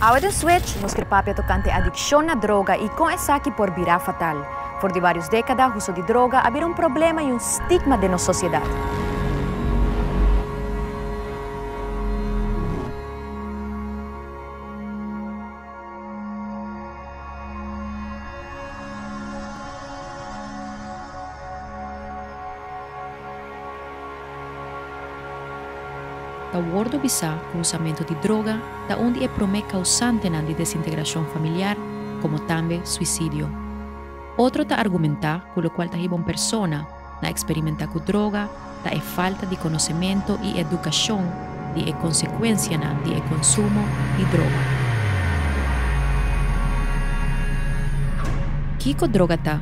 Awe den Switch nos kier papia tocante adiccion na droga y con esaki por bira fatal. For di varios decada huso di droga a bira un problema y un stigma den nos sociedad. Ta wordo bisa cu usamento di droga ta un di e prome causantenan di desintegracion familiar como tambe suicidio. Otro ta argumenta cu locual ta hiba un persona na experimenta cu droga ta e falta di conocemento y educacion di e consecuencianan di e consumo di droga. Kico droga ta?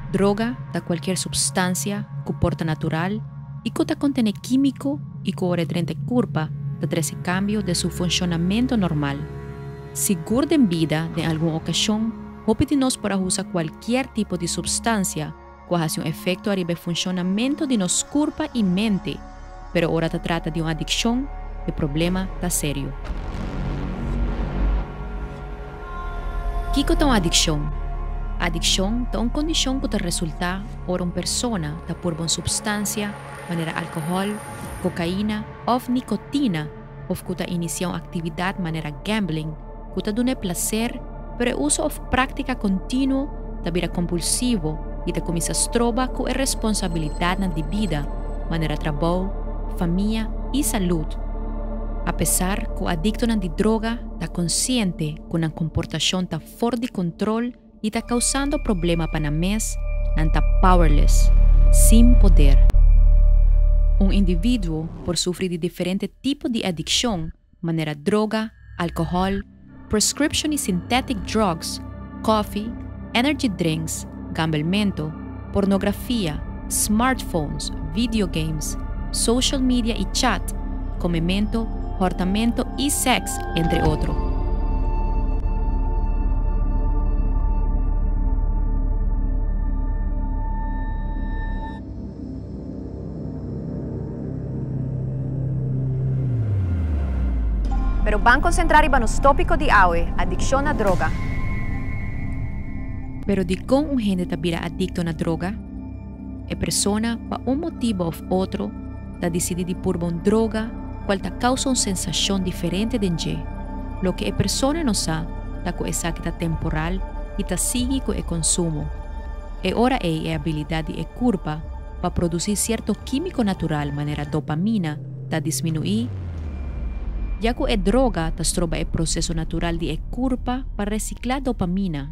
Droga ta cualkier substancia cu por ta natural y cu ta contene quimico y cu ora e drenta e curpa ta trece cambio den su funcionamento normal. Sigur den bida den algun ocasion hopi di nos por a usa cualkier tipo di substancia cu a haci un efecto ariba e funcionamento di nos curpa y mente, pero ora ta trata di un adiccion e problema ta serio. Kico ta un adiccion? Adiccion ta un condicion cu ta resulta ora un persona ta purba un substancia manera alcohol, cocaina of nicotina of cu ta inicia un actividad manera gambling cu ta duna e placer pero e uso of practica continuo ta bira compulsivo y ta cuminsa stroba cu e responsabilidadnan di bida manera trabou, famia y salud. Apesar cu adictonan di droga ta consciente cu nan comportacion ta for di control y ta causando problema pa nan mes, nan ta powerless, sin poder. Un individuo por sufri di diferente tipo di adiccion manera droga, alcohol, prescription y synthetic drugs, coffee, energy drinks, gambelmento, pornografia, smartphones, video games, social media y chat, comemento, hortamento y sex, entre otro. Pero ban concentra riba nos topico di awe, adiccion na droga. Pero dicon un hende ta bira adicto na droga? E persona, pa un motibo of otro, ta dicidi di purba un droga cual ta causa un sensacion diferente den dje. Loke e persona no sa ta cu esaki ta temporal y ta sigui cu e consumo. E ora ey e abilidad di e curpa pa produci cierto quimico natural manera dopamina ta disminui, ya cu e droga ta stroba e proceso natural di e curpa pa recicla dopamina.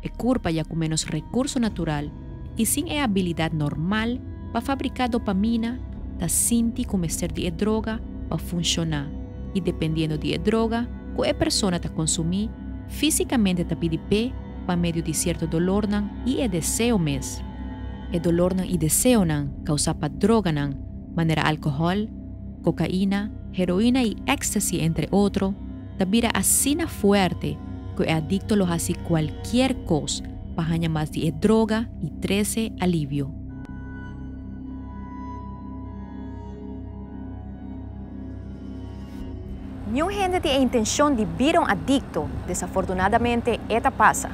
E curpa ya cu menos recurso natural y sin e abilidad normal pa fabrica dopamina ta sinti cu mester di e droga pa funciona y dependiendo di e droga cu e persona ta consumi fisicamente ta pidi p'e pa medio di cierto dolornan y e deseo mes. E dolornan y deseonan causa pa droganan manera alcohol, cocaina, heroina y ecstasy entre otro ta bira asina fuerte cu e adicto lo haci cualkier cos pa haña mas di e droga y trece alivio. Niun hende tin e intencion di bira un adicto, desafortunadamente e ta pasa.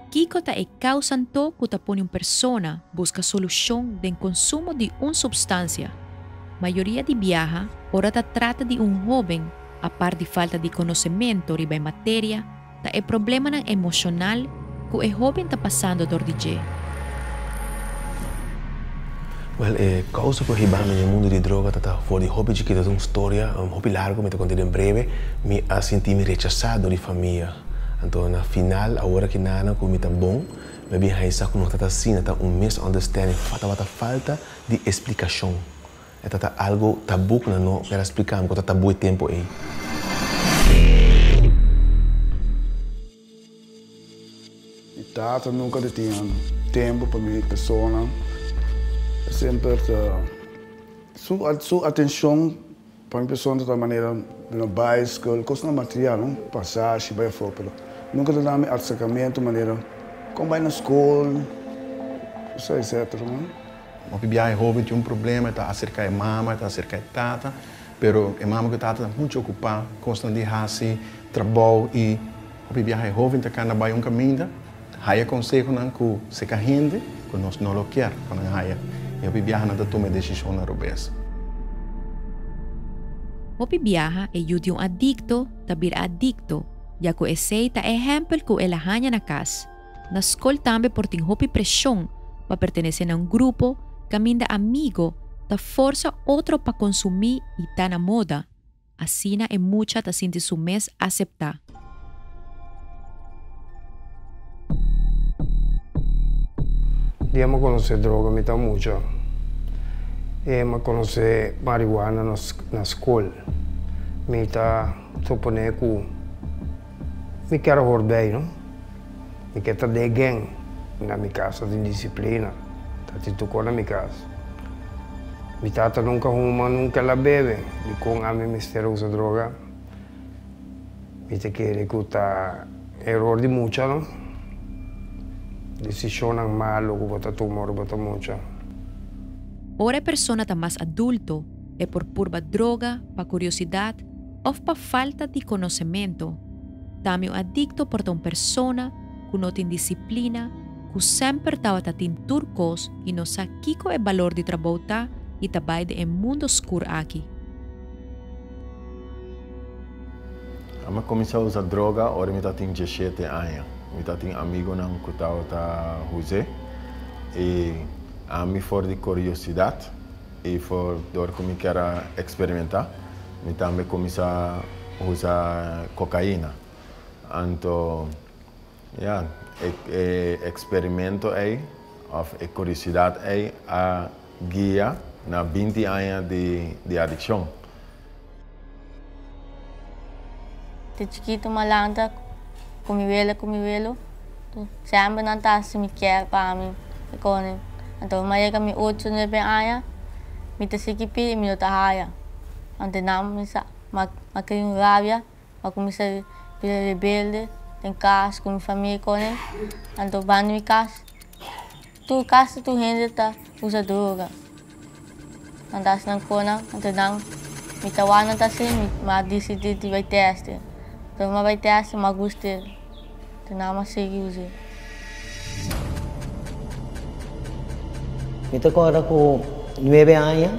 Kico ta e causa anto cu ta pone un persona busca solucion den consumo di un substancia? Mayoria di biaha ora ta trata di un hoben apart di falta di conocemento riba e materia ta e problemanan emocional cu e hoben ta pasando dor di dje. Wel, e causa cu a hiba mi den e mundo di droga ta ta for di hopi chikito. Ta un storia hopi largo, mi ta conta den breve. Mi a sinti mi rechasa dor di famia. Anto na final, awor aki nana cu mi ta bon, mi a bin haisa cu no ta ta asina, ta un misunderstanding, tabata falta di explicacion. E ta ta algo tabú ku nan no ker a splika mi ku ta tabú e tempu ei. Mi tata nunka ta tin tempu pa mi persona. E semper ta su su atenshon pa mi persona ta ta manera di no baiskel, kosnan material no, pasashi bai afó, pero nunka ta dami aserkamentu manera kon bai na skol, etcetera no. Hopi biaha e hoben tin un problema, e ta aserka e mama, e ta aserka e tata. Pero e mama ku e tata ta muchu okupá, kosnan di hasi, trabou i hopi biaha e hóven ta kana bai un kaminda, haya konsehonan ku seka hende ku nos no lo kier pa nan haya i hopi biaha nan ta tuma e desishonnan robes. Hopi biaha e yu di un adikto ta bira adikto ya ku esei ta e ehèmpel ku el a haña na kas. Na skol tambe por tin hopi preshon pa pertenesé na un grupo kaminda amigo ta forsa otro pa konsumí i ta na moda. Asina e mucha ta sinti su mes aseptá. Dia mi a konosé droga mi ta mucha. E mi a konosé marihuana na skol. Mi ta suponé ku mi kier a hor bei no. Mi ke ta den gang. Na mi kas ta tin disiplina. Ta tin tur kos na mi kas. Mi tata nunka huma, nunka el a bebe. Dikon ami mester a usa droga? Mi ta kere ku ta eror di mucha no. Desishonnan malu ku bo ta tuma ora bo ta mucha. Ora e persona ta mas adulto, e por purba droga pa kuriosidat òf pa falta di konosementu. Tambe un adikto por ta un persona ku no tin disiplina, ku semper tabata tin tur kos i no sa kiko e balor di trabou ta i ta bai den e mundo skur aki. Ami a kuminsá usa droga ora mi tatin diesshete aña. Mi tatin amigunan ku tabata us'é i ami for di kuriosidat i for dor ku mi kier a eksperimentá mi tambe kuminsá usa kokaina. Anto ya, e eksperimento ei òf e kuriosidat ei a guia na binti aña di adikshon. Di chikitu m'a lanta ku mi wela ku mi welo. Semper nan ta hasi mi kier pa mi e kone. Anto m'a yega mi ocho nuebe aña mi ta sigui pidi i mi no ta haya. Anto nan mi sa m'a kria un rabia, m'a kuminsá bira rebelde den kas ku mi famia e kone. Anto banda mi kas tur kasi tur hende ta usa droga. Nan ta hasi nan kona, anto nan mi ta wak nan ta hasi, mi a disidí di bai tèste. Anto mi a bai tèste, mi a gust'é. Anto nan mi a sigui us'é. Mi ta kòrda ku nuebe aña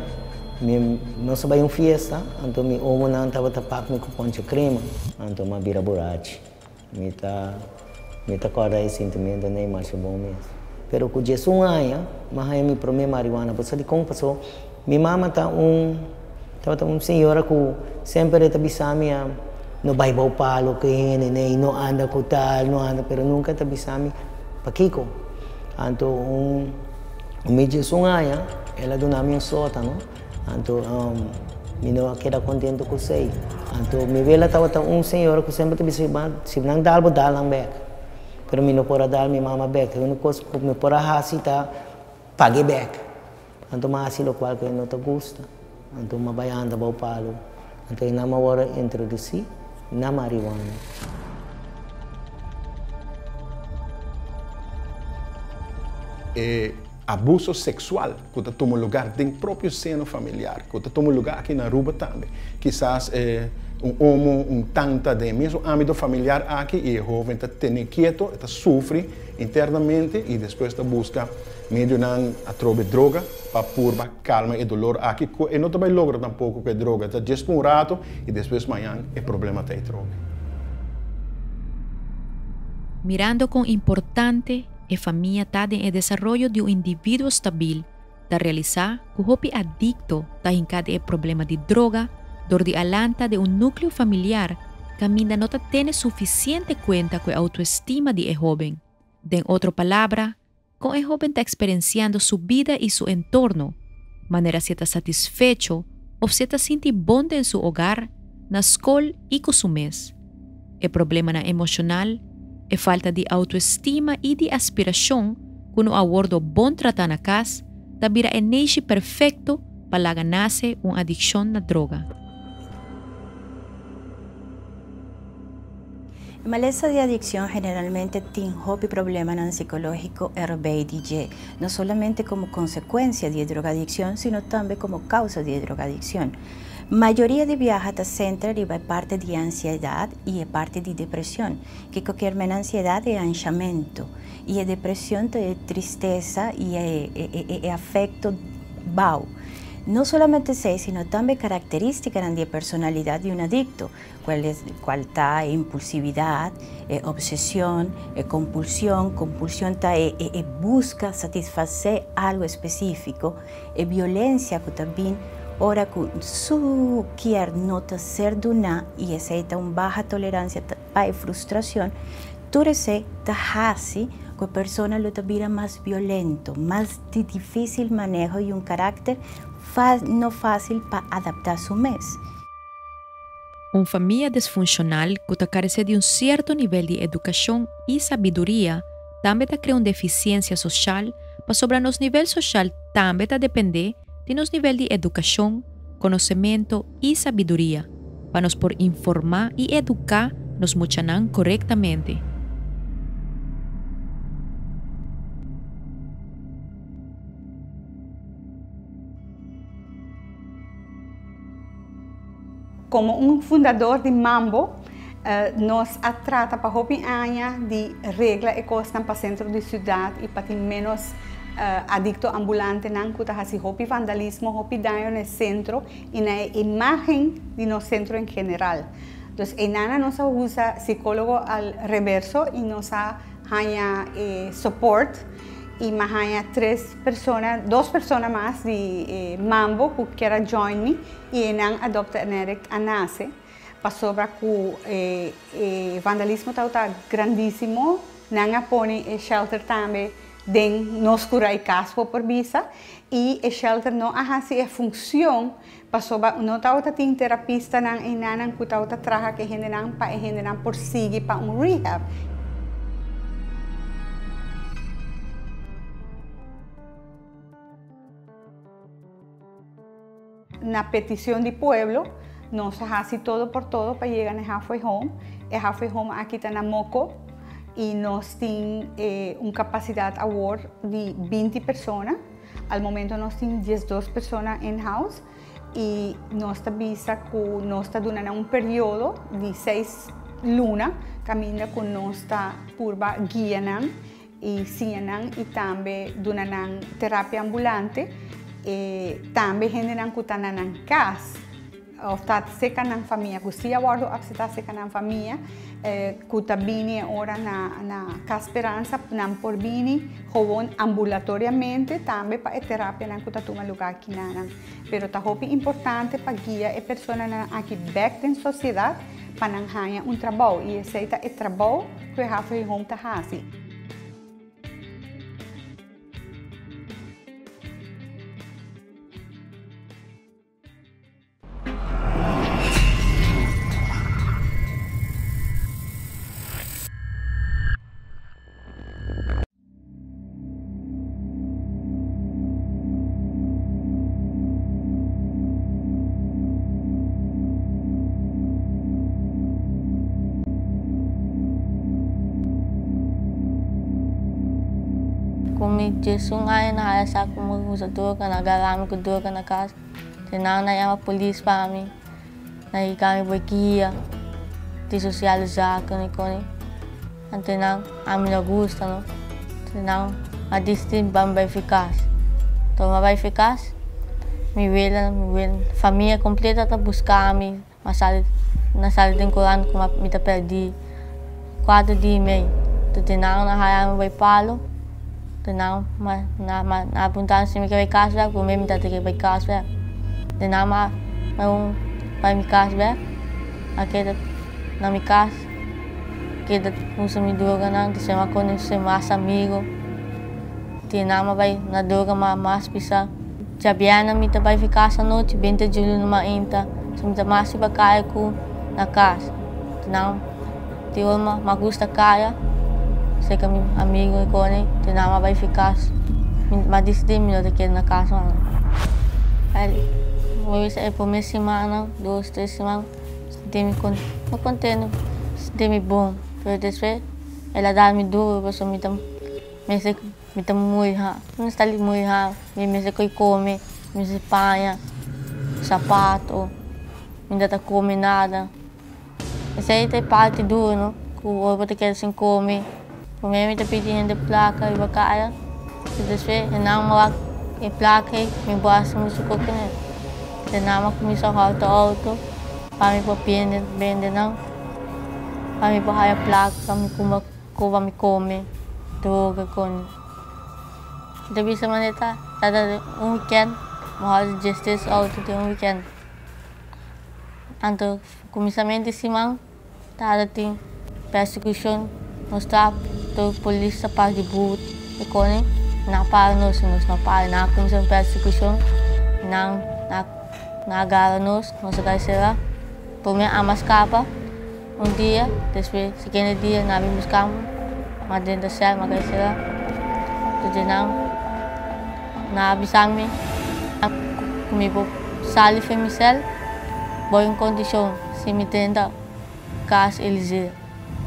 mi nos a bai un fiesta, anto mi omonan tabata pak mi ku ponche krema, anto mi a bira burachi. Mi ta mi ta kòrda e sintimentu nei masha bon mes. Pero ku diesun aña mi a haña mi promé marihuana. Bo sa dikon? Paso mi mama ta un tabata un señora ku semper e ta bisa mi a no bai bou palo ku e hende nei, no anda ku tal, no anda, pero nunka e ta bisa mi pakiko. Anto un mi diesun aña el a duna mi un sótano. Anto mi no a keda contento cu esey. Anto mi wela tabata un señora cu semper ta bisa mi, si nan dal bo dal nan bek. Pero mi no por a dal mi mama bek. E unico cos cu mi por a haci ta pag'e bek. Anto mi a haci locual cu e no ta gusta. Anto mi a bay anda bao palo. Anto e nan mi a worde introduci na marihuana. E abuso sexual ku ta tuma lugar den propio seno familiar, ku ta tuma lugar aki na Aruba tambe. Kisas e un omo, un tanta den e mesun ámbito familiar aki i e hóven ta tene kieto, e ta sufri internamente i despues ta buska medionan atrobe droga pa purba kalma e dolor aki ku e no ta bai logra tampoko ku e droga. Ta djes pa un rato i despues mañan e problema ta atrobe. Mirando kon importante E famia ta den e desaroyo di un individuo stabil ta realisá ku hopi adikto ta hinká den e problema di droga dor di a lanta den un núkleo familiar kaminda no ta tene sufisiente kuenta ku e outoestima di e hóben. Den otro palabra, kon e hóben ta eksperensiando su bida i su entorno, manera si e ta satisfecho òf si e ta sinti bon den su hogar, na skol i ku su mes. E problemanan emoshonal, e falta di autoestima i di aspirashon ku no a wordo bon tratá na kas ta bira e neishi perfekto pa laga nase un adikshon na droga. E malesa di adikshon generalmente tin hopi problemanan sikológiko erbei di dje, no solamente komo konsekuensia di e drogadikshon, sino tambe komo kousa di e drogadikshon. Mayoria di biaha ta centra riba e parti di ansiedad y e parti di depresion. Kico kier men ansiedad? E anshamento. Y e depresion ta e tristesa y e afecto bao. No solamente esey, sino tambe caracteristicanan di e personalidad di un adicto, cual es, cual ta e impulsividad, e obsesion, e compulsion, compulsion ta e e busca satisface algo especifico, E violencia cu ta bin ora cu su kier no ta ser duna y esey ta un baha tolerancia pa e frustracion, tur esey ta haci cu e persona lo ta bira mas violento, mas di dificil maneho y un caracter no facil pa adapta su mes. Un famia desfuncional cu ta carece di un cierto nivel di educacion y sabiduria tambe ta crea un deficiencia social pasobra nos nivel social tambe ta depende di nos nivel di educacion, conocemento y sabiduria pa nos por informa y educa nos muchanan corectamente. Komo un fundador di Mambo, nos a trata pa hopi aña di regla e kosnan pa sentro di siudat i pa tin ménos adikto ambulantenan ku ta hasi hopi vandalismo, hopi daño na e sentro i na e imágen di nos sentro en general. Dus eynana nos a usa sikólogo al reverso i nos a haña e soport i m'a haña tres persona, dos persona mas di Mambo ku kier a join mi. I e nan Adopt an Addict a nase pasobra ku e vandalismo tabata grandisimo. Nan a pone e shelter tambe den nos kura i kas bo por bisa i e shelter no a hasi e funcion pasobra no tabata tin terapistanan einanan ku tabata traha ku e hendenan pa e hendenan por sigui pa un rehab. Na peticion di pueblo, nos a haci todo por todo pa yega na e Halfway Home. E Halfway Home aki ta na Moko y nos tin un capacidad awor di binti persona. Al momento nos tin diesdos persona in house y nos ta bisa cu nos ta duna nan un periodo di seis luna caminda cu nos ta purba guia nan y siña nan y tambe duna nan terapia ambulante e tambe hendenan cu ta na nan cas of ta seca nan famia cu si a wordo acepta seca nan famia cu ta bini e ora na na Cas Speranza nan por bini gewoon ambulatoriamente tambe pa e terapianan cu ta tuma lugar aki na nan pero ta hopi importante pa guia e personanan aki bek den sociedad pa nan haña un trabou y esey ta e trabou cu e Halfway Home ta haci. Ku mi diesun aña na haya sa ku mi usa droga, nan gara mi ku droga na kas. Te nan a yama polis pa mi, nan hika mi bo guia di sociale zaken i koni. Ante nan a mi no gusta no. Te nan a disidi pa mi bai fi kas. Tor mi a bai fi kas, mi wela, mi wela, famia kompleto ta buska mi, mi a sali, nan sali den korant ku mi ta pèrdí kuater dia i mei. Te nan a haya mi bai palo, te nan nan a punta mi si mi ke bai kas bèk, promé mi ta ke bai kas bèk. Te nan a bai mi kas bèk, a keda na mi kas. Keda usa mi droganan ta sema conoce mas amigo. Tin nan a bay na droga ma mas pisa. Djabièrnè mi ta bay fi cas anochi, binte djuluna mainta. So mi ta mas riba caya cu na cas. Tin nan tin ora ma gusta caya cerca mi amigo y cone. Tin nan a bay fi cas. Mi a dicidi mi no ta keda na cas mas. Mi bisa e prome simannan, dos, tres siman. Sinti mi no contento, sinti mi bon, pero despues el a dal mi duro pasobra mi ta mester mi ta muri ha, mi sta li muri ha, mi mester coi come, mi mester paña, sapato. Mi no ta come nada. Esey ta e parti duro no, cu ora bo ta keda sin come. Prome mi ta pidi hende placa riba caya, y despues e nan wak e placa ey, mi bo haci mucho cu kune. E nan a cuminsa horta auto pa mi por bende bende nan, pa mi por haya placa pa mi cumpra cu pa mi come, droga con. Mi ta bisa manera ta, ta ta un weekend, mi horta diestres auto den un weekend. Anto kuminsamentu di siman tabata tin persekushon, nos ta tur polis ta pas di but e kone nan a para nos, nos no a para, nan a kuminsá un persekushon, nan a gara nos, nos a kai sera, promé amo a skapa un dia, despues siguiente dia nan a bin buska mi, mi a drenta sèl, mi a kai sera, entonces nan a bisa mi ku mi por sali for mi sèl. Bo un kondishon si mi tenta kas Eliseo.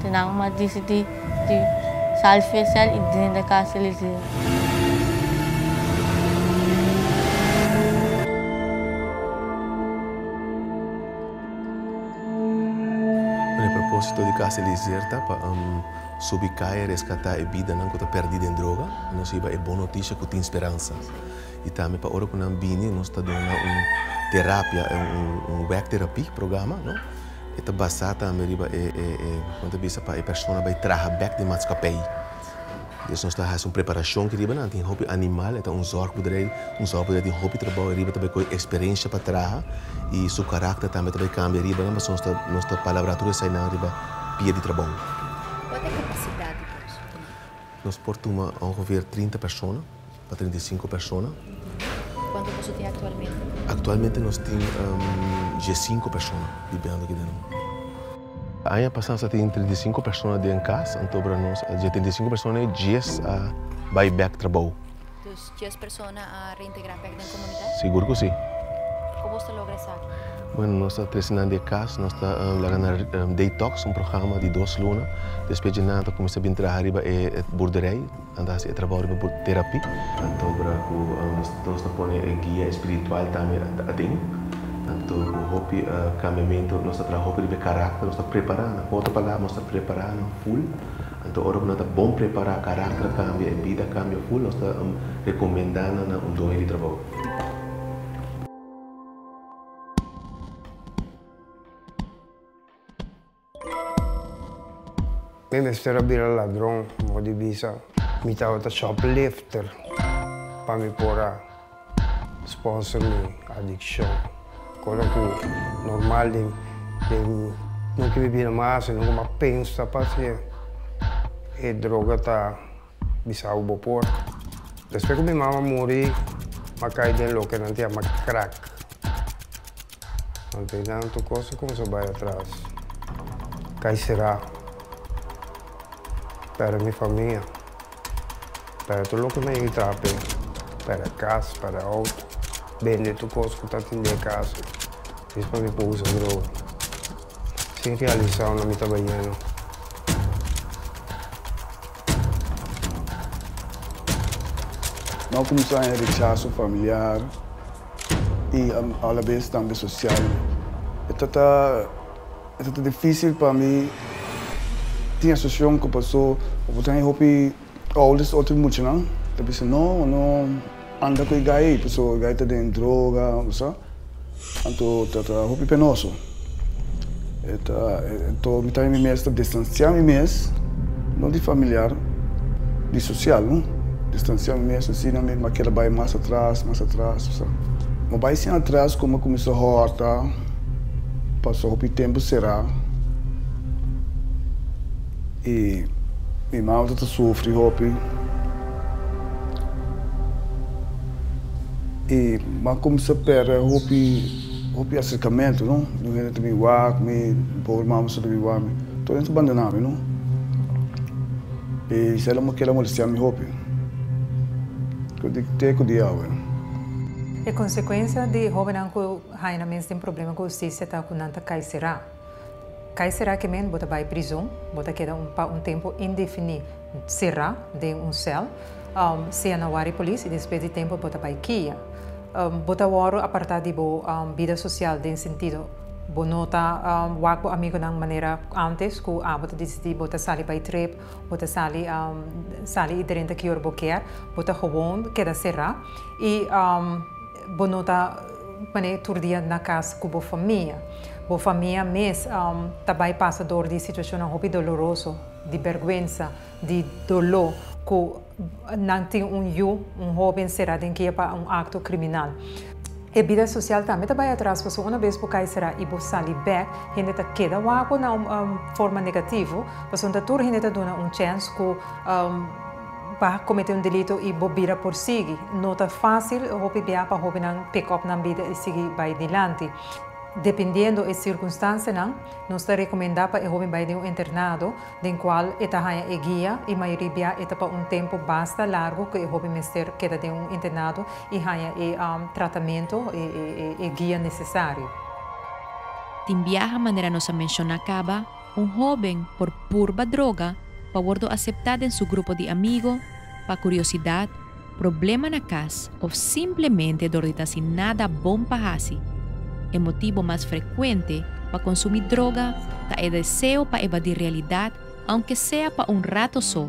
Te nan a disidí di sali for e sèl i drenta kas Eliseo. E propósito di Kas Eliseo ta pa subi kaya i reskatá e bidanan ku ta pèrdí den droga. Nos hiba e bon notisia ku tin speransa. I tambe pa ora ku nan bini nos ta duna un terapia, un werkterapie programa, no? E ta basá tambe riba e, e, e, kon ta bisa, pa e persona bai traha bèk den matskapei. Dus nos ta hasi un preparashon ki riba nan tin hopi animal, e ta un zorgboerderij, un zorgboerderij tin hopi trabou, e riba ta bai kohe eksperensia pa traha i su karakter tambe ta bai kambia riba nan, pasobra nos ta, nos ta palabrá tur eseinan riba pia di trabou. Kua ta e kapasidat di boso? Nos por tuma ongeveer 30 persona pa 35 persona. Kuantu boso tin aktualmente? Aktualmente nos tin diesinko persona bibiendo aki den. Aña pasá nos a tin 35 persona den kas, anto ora nos dje 35 persona ei dies a bai bèk trabou. Dus dies persona a reintegrá bèk den komunidat? Sigur ku si. Kon bos ta logra esaki? Bueno, nos ta trese nan di e kas, nos ta laga nan detox, un programa di dos luna. Despues dje nan ta kuminsá bin traha riba e boerderij, nan ta hasi e trabou riba terapie. Anto ora ku nos ta pone e guia espiritual tambe aden, anto ku hopi kambiamentu nos ta traha hopi riba e karakter, nos ta prepará nan, ku otro palabra nos ta prepará nan ful. Anto ora ku nan ta bon prepará, karakter a kambia, e bida a kambia ful, nos ta rekomendá nan na un doño di trabou. Mi mester a bira ladron, mo di bisa. Mi tabata shoplifter pa mi por a sponsor mi adikshon. Cosa ku normal den den nunka mi bira mas i nunka mi a pensa pa hasié. E droga ta bisa bo bo por. Despues ku mi mama muri, mi a kai den loke nan ta yama crack. Anto e nan tur kos a kuminsá bai atras. Kai será. Pèrdè mi famia. Pèrdè tur loke mi a yega traha p'e. Pèrdè kas, pèrdè outo. Bende tur kos ku ta tin den e kas. Djis pa mi por usa droga. Sin realisá unda mi taba yendo. No a kuminsá e rechaso familiar. i alabes tambe sosial. E ta ta e ta ta difísil pa mi tin asosiashon ku paso bo ta haña hopi ouders otro muchanan ta bisa no no anda ku e gai ei paso e gai ta den droga bo sa anto ta ta hopi penoso e ta anto mi ta haña mi mes ta distansiá mi mes no di familiar di sosial no distansiá mi mes asina mi a keda bai mas atras mas atras bo sa mi a bai sin atras komo a kuminsá hòrta pasa hopi tempu será i mi mama ta sufri hopi i mi a kuminsá pèrdè hopi hopi aserkamentu no un hende ta bin wak mi pober mama ta bin wak mi tur hende ta bandoná mi no i esei lo keda molestiá mi hopi te ku dia awe. E konsekuensia di hóbennan ku haña nan mes den problema ku hustisia ta ku nan ta kai será. Kai será ke men bo ta bai prizon, bo ta keda un pa un tempu indefiní será den un sèl, sea na wari polis i despues di tempu bo ta bai kia. Bo ta wòrdu apartá di bo bida sosial den sentido. Bo no ta wak bo amigonan manera antes ku abo ta disidí bo ta sali bai trip, bo ta sali sali i drenta ki ora bo kier. Bo ta gewoon keda será i bo no ta manera tur dia na kas ku bo famia. Bo famia mes ta bai pasa dor di situashonnan hopi doloroso, di bèrgwensa, di doló ku nan tin un yu, un hóben será den kia pa un akto kriminal. E bida sosial tambe ta bai atras pasobra una bes bo kai será i bo sali bèk, hende ta keda wak bo na un forma negativo pasobra ta tur hende ta duna un chèns ku pa kometé un delito i bo bira por sigui. No ta fásil hopi bia pa hóbennan pick up nan bida i sigui bai dilanti. Dependiendo e sirkunstansianan, nos ta rekomendá pa e hóben bai den un internado den kual e ta haña e guia i mayoria bia e ta pa un tempu basta largu ku e hóben mester keda den un internado i haña e tratamentu, e guia nesesario. Tin biaha manera nos a menshoná kaba, un hóben por purba droga pa wordo aseptá den su grupo di amigo, pa kuriosidat, problema na kas òf simplemente dor di ta sin nada bon pa hasi. E motibo mas frekuente pa konsumí droga ta e deseo pa evadí realidat aunke sea pa un rato so.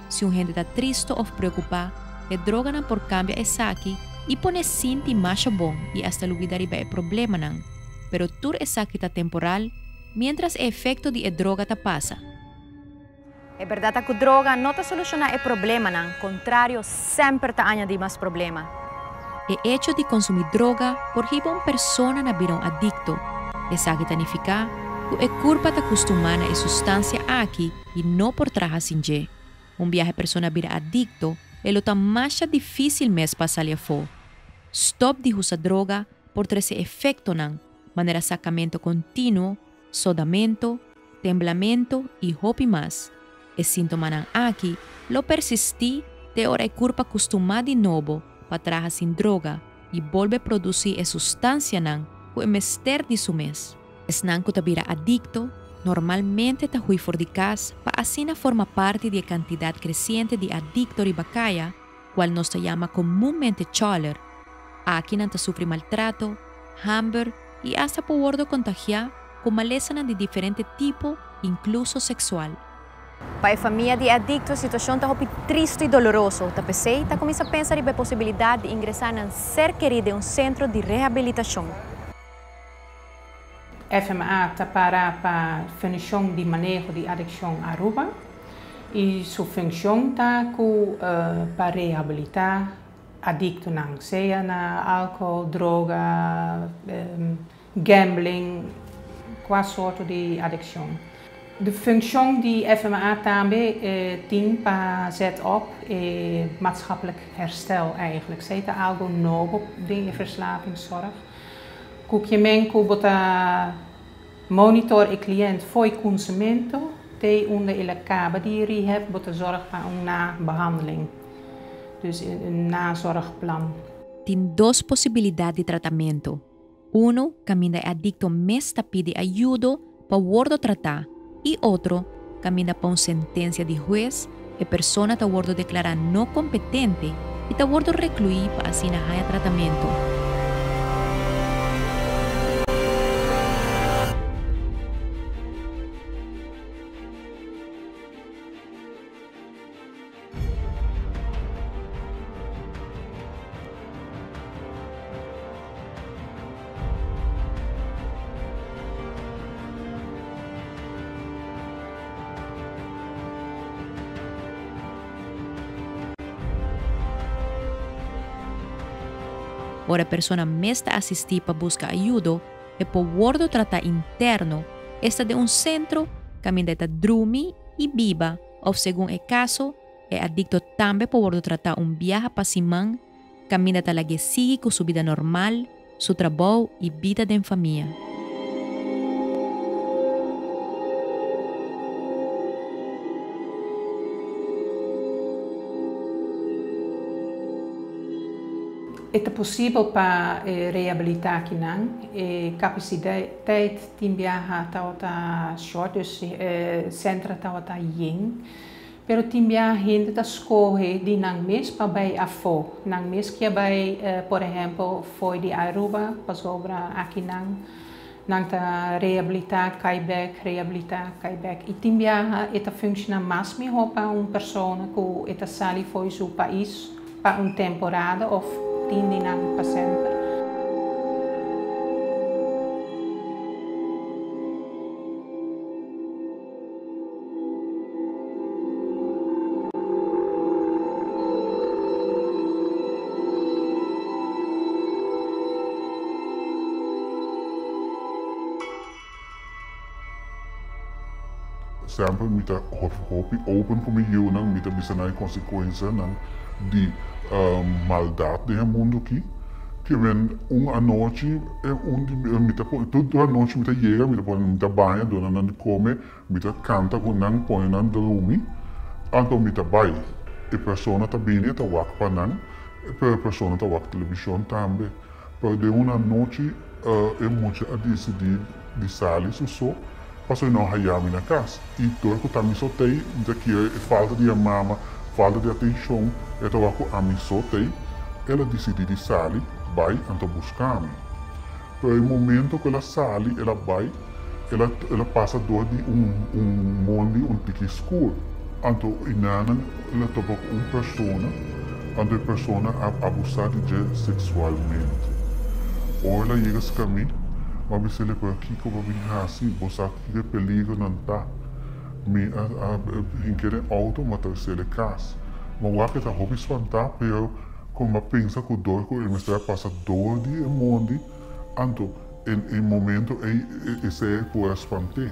Si un hende ta tristo òf preokupá, e droganan por kambia esaki i pone sinti masha bon i asta lubida riba e problemanan. Pero tur esaki ta temporal miéntras e efekto di e droga ta pasa. E bèrdat ta ku droga no ta solushoná e problemanan, kontrario semper ta añadí mas problema. E echo di konsumí droga por hiba un persona na bira un adikto. Esaki ta nifiká ku e kurpa ta kustumá na e sustansia aki i no por traha sin dje. Un biaha e persona bira adikto, e lo ta masha difísil mes pa sali afó. Stòp di usa droga por trese efektonan manera sakamentu kontinuo, sodamentu, temblamento i hopi mas. E síntomanan aki lo persistí te ora e kurpa kustumá di nobo pa traha sin droga i bolbe produsí e sustansianan ku e mester di su mes. Esnan ku ta bira adikto normalmente ta hui for di kas pa asina forma parti di e kantidat kresiente di adikto riba kaya, kual nos ta yama komunmente chòler. Aki nan ta sufri maltrato, hamber i asta por wordo kontagiá ku malesanan di diferente tipo, inkluso seksual. Pa e famia di e adikto e situashon ta hopi tristu i doloroso, ta p'esei ta kuminsá pensa riba e posibilidat di ingresá nan ser kerí den un sentro di rehabilitashon. FMA ta para pa Funshon di Maneho di Adikshon Aruba i su funshon ta ku pa rehabilitá adiktonan, sea na alkohol, droga, gambling, kua sorto di adikshon. De funshon di FMA tambe tin pa zet op e maatschappelijk herstel eigenlijk. Esei ta algo nobo den e verslavingszorg. Ku ke men ku bo ta monitor e kliënt fo'i kunsumento te unda el a kaba di rehab, bo ta zorg pa un nabehandeling. Dus un nazorgplan. Tin dos posibilidat di tratamentu. Unu kaminda e adikto mes ta pidi ayudo pa wordo tratá i otro kaminda pa un sentensia di hues e persona ta wordo deklará no kompetente i ta wordo rekluí pa asina haña tratamentu. Ora e persona mes ta asistí pa buska ayudo, e por wordo tratá interno, esta den un sentro kaminda e ta drumi i biba òf segun e kaso, e adikto tambe por wordo tratá un biaha pa siman kaminda ta lag'é sigui ku su bida normal, su trabou i bida den famia. E ta posibel pa rehabilitá kinan. E kapasiteit tin biaha tabata short, dus e sentra tabata yen. Pero tin biaha hende ta skohe di nan mes pa bai afó. Nan mes kia bai, por ehèmpel, fo'i di Aruba, pasobra aki nan. Nan ta rehabilitá, kai bèk, rehabilitá, kai bèk. I tin biaha e ta funshoná mas mihó pa un persona ku e ta sali fo'i su pais pa un temporada òf tin di nan pa semper. Semper mi ta hopi open ku mi yunan, mi ta bisa nan e konsekuensianan di maldat den e mundu aki. Ke men un anochi un di mi ta pone tur anochi mi ta yega mi ta pone mi ta baña duna nan di kome mi ta kanta ku nan pone nan drumi anto mi ta bai e persona ta bini e ta wak pa nan pero e persona ta wak televishon tambe pero den un anochi e mucha a disidí di sali su so pasobra e no haya mi na kas i dor ku ta mi so tei mi ta kere e falta di e mama falta di atenshon e ta wak ku ami so tei el a disidí di sali bai anto buska mi pero e momento ku el a sali el a bai el a el a pasa dor di un un mondi un tiki skur anto i nanan el a topa ku un persona anto e persona a abusá di dje seksualmente ora el a yega ska mi mi a bis'el pero kiko bo bin hasi bo sa kiko e peligronan ta mi a a hink'é den outo mi a tres'el e kas mi a wak e ta hopi spantá pero ku mi a pensa ku dor ku e mester a pasa dor di e mondi anto en e momento ei esei por a spant'é.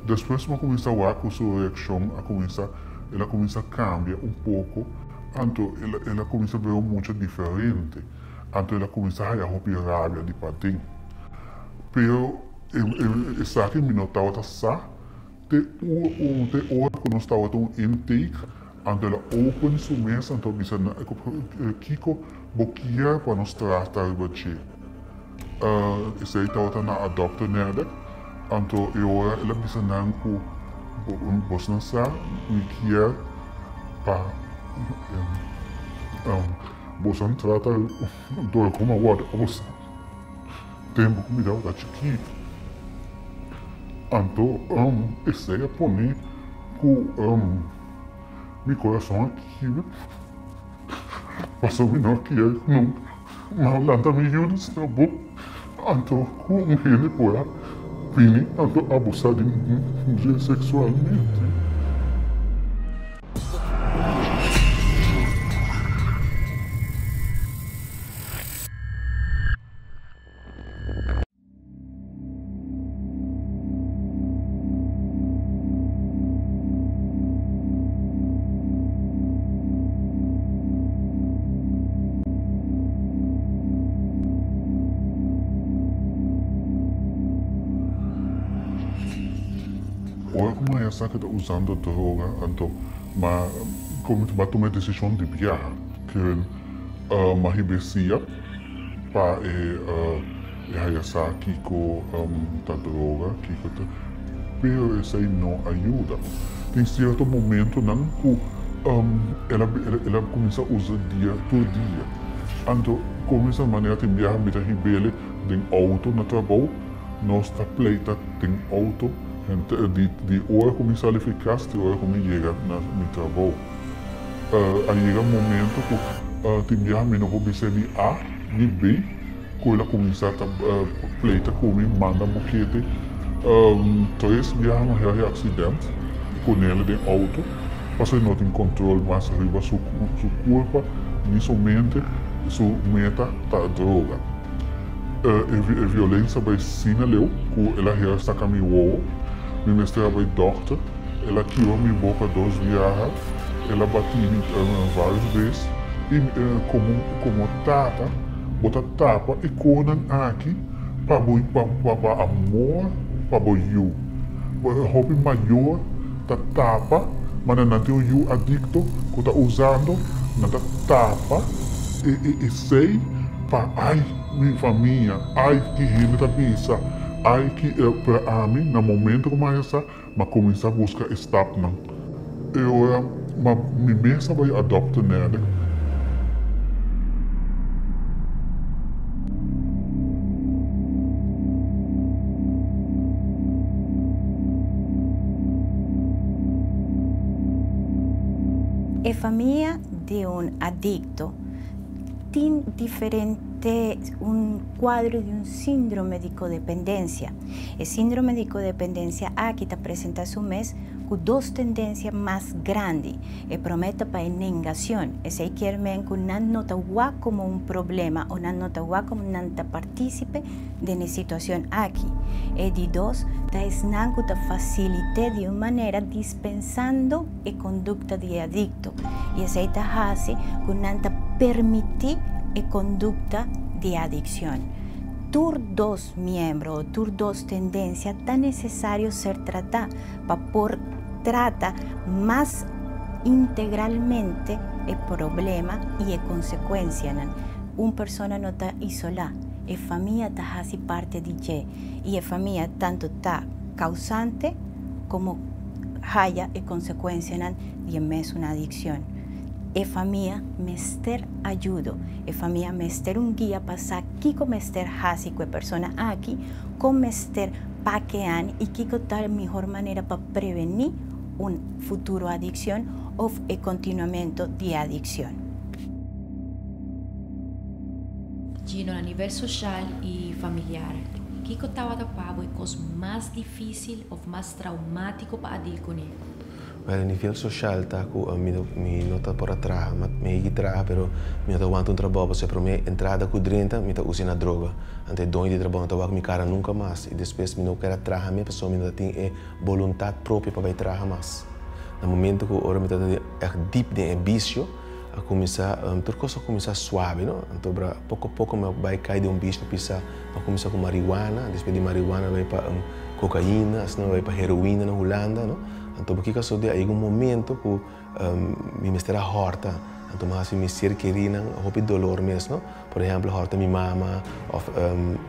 Despues mi a kuminsá wak ku su reakshon a kuminsá, el a kuminsá kambia un poko, anto el a kuminsá bira mucha diferente, anto el a kuminsá haya hopi rabia di paden. Pero esaki mi no tabata sa te te ora ku nos tabata un intake, anto el a open su mes anto a bisa kiko bo kier pa nos trata riba dje. Esei tabata na Adopte-Nerdek. Anto e ora el a bisa nan ku bosnan sa mi kier pa bosan trata dor ku mi a wòrdu abusá tempu ku mi tabata chikitu. Anto esei a pone ku mi kurason a kibra pasobra mi no a kier nunka. Ma lanta mi yu di sna bo, anto ku un hende por a bini anto abusá di dje seksualmente. Ora ku maya sa ku ta usando droga anto ma a tuma e desishon di biaha ke ma hibesia pa e E haya sa kiko ta droga, kiko ta, pero esei no a yuda. Tin sierto momentonan ku el a el a kuminsá usa dia tur dia. Anto kuminsá manera tin biaha mi ta hib'el den outo na trabou, nos ta pleita den outo henter di di ora ku mi sali fi kas te ora ku mi yega na mi trabou. A yega momento ku tin biaha mi no por bisa ni A ni B. Ku el a kuminsá ta pleita ku mi, manda bukete. Tres biaha mi a haña aksident ku Nele den outo, pasobra e no tin kontrol mas riba su kurpa ni su mente, su meta ta droga. E violensia bai asina leu ku el a hera saka mi wowo, mi mester a bai dòkter, el a kibra mi boka dos biaha, el a bati mi vários bes i komo tata. Bo ta tapa e konan aki pa bo pa pa amor pa bo yu. Hopi mayor ta tapa manera nan tin un yu adikto ku ta usando, nan ta tapa e e esei pa ai mi famia, ai ki hende ta bisa, ai ki pero ami na momento ku mi a sa mi a kuminsá buska e stapnan. E ora ma mi mes a bai adopta Nèdek. E famia di un adicto tin diferente un cuadro di un síndrome di codependencia. E síndrome di codependencia aki ta presenta su mes cu dos tendencia mas grandi. E prome ta pa e nengacion, esey kier men cu nan no ta wak como un problema o nan no ta wak como nan ta participe den e situacion aki. E di dos ta esnan cu ta facilite di un manera dispensando e conducta di e adicto y esey ta haci cu nan ta permiti e conducta di adiccion. Tur dos miembro o tur dos tendencia ta necesario ser trata pa por trata mas integralmente e problema y e consecuencianan. Un persona no ta isola, e famia ta haci parte di dje y e famia tanto ta causante como haya e consecuencianan di e mesun adiccion. E famia mester ayudo, e famia mester un guia pa sa kico mester haci cu e persona aki, con mester pakean y kico ta e mihor manera pa preveni un futuro adiccion of e continuamento di e adiccion. Gino, na nivel social y familiar, kico tabata pa bo e cos mas dificil of mas traumatico pa a deal cune? Well, e nivel social ta cu mi mi no ta por a traha, ma mi higi traha pero mi no ta wanta un trabou pasobra e prome entrada cu drenta mi ta usa na droga. Anto e doño di trabou no ta wak mi cara nunca mas y despues mi no kier a traha mes pasobra mi no ta tin e boluntad propio pa bay traha mas. Na momento cu ora mi ta echt diep den e bicio a cuminsa tur cos a cuminsa suave no, anto bra poco poco mi a bay cay den un bicio pisa, mi a cuminsa cu marihuana, despues di marihuana a bay pa cocaina, asina a bay pa heroina na Hulanda no. Anto bo kiko a sosode? A yega un momento ku mi mester a hòrta. Anto mi a hasi mi ser kerinan hopi dolor mes, no? Por ehèmpel, hòrta mi mama òf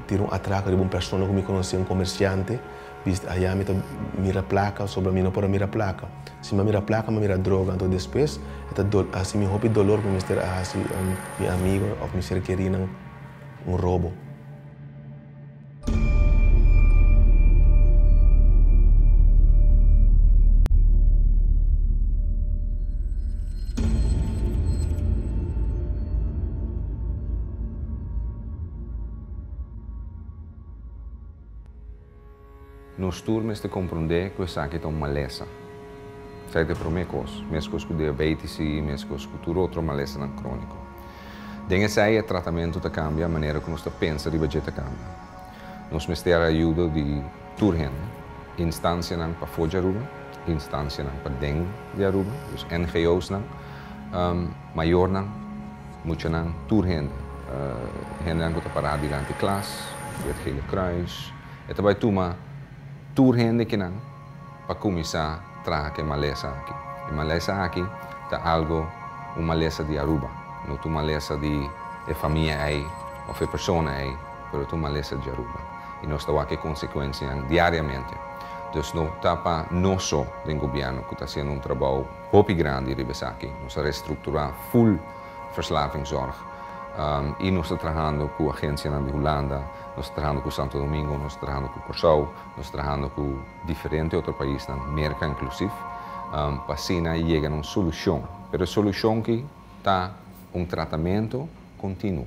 tira un atrako riba un persona ku mi konosé, un komersiante. Bist aya mi ta mira plaka sobra mi no por a mira plaka. Si mi a mira plaka, mi a mira droga. Anto despues e ta hasi mi hopi dolor ku mi mester a hasi mi amigo òf mi ser kerinan un robo. Nos tur mester komprondé ku esaki ta un malesa. Esaki ta e promé kos, meskos ku diabetes i meskos ku tur otro malesanan króniko. Den esei e tratamentu ta kambia, manera ku nos ta pensa riba dje ta kambia. Nos mester ayudo di tur hende, instansianan pafó di Aruba, instansianan paden di Aruba, dus NGO's-nan, mayornan, muchanan, tur hende. Hendenan ku ta pará dilanti klas, di het Gele Kruis. E ta bai tuma tur hende kinan pa kuminsá traha ku e malesa aki. E malesa aki ta algo, un malesa di Aruba. No ta un malesa di e famia ei òf e persona ei, pero ta un malesa di Aruba. I nos ta wak e konsekuensianan diariamente. Dus no ta pa nos so den gobièrnu ku ta hasiendo un trabou hopi grandi riba esaki. Nos a restrukturá ful verslavingszorg i nos ta trahando ku agensianan di Hulanda, nos ta trahando ku Santo Domingo, nos ta trahando ku Kòrsou. Nos trahando ku diferente otro paisnan, Merka inklusif, pa asina yega na un solushon. Pero e solushon ki ta un tratamentu kontinuo.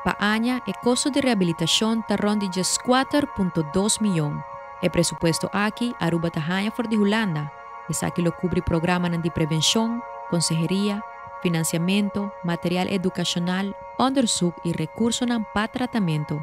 Pa aña e kosto di rehabilitashon ta rònt di djeskuater punto dos miyon. E presupuesto aki Aruba ta haña for di Hulanda. Esaki lo kubri programanan di prevenshon, konseheria, finansiamentu, material edukashonal, òndersuk i rekursonan pa tratamentu.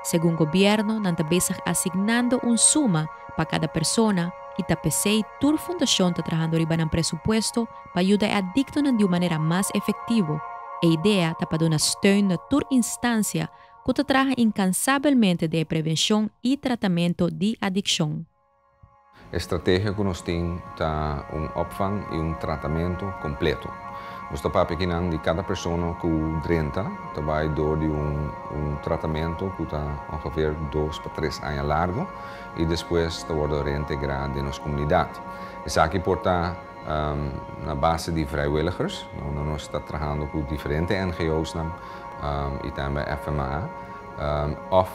Segun gobièrnu nan ta bezig asignando un suma pa kada persona i ta p'esei tur fundashon ta trahando riba nan presupuesto pa yuda e adiktonan di un manera mas efektivo. E idea ta pa duna steun na tur instansia ku ta traha inkansabelmente den e prevenshon i tratamentu di adikshon. E strategia ku nos tin ta un opvang i un tratamentu kompleto. Nos ta papia kinan di kada persona ku drenta ta bai dor di un un tratamentu ku ta ongeveer dos pa tres aña largu i despues ta wòrdu reintegrá den nos komunidat. Esaki por ta na base di vrijwilligers, unda nos ta trahando ku diferente NGO's nan i tambe FMA, òf.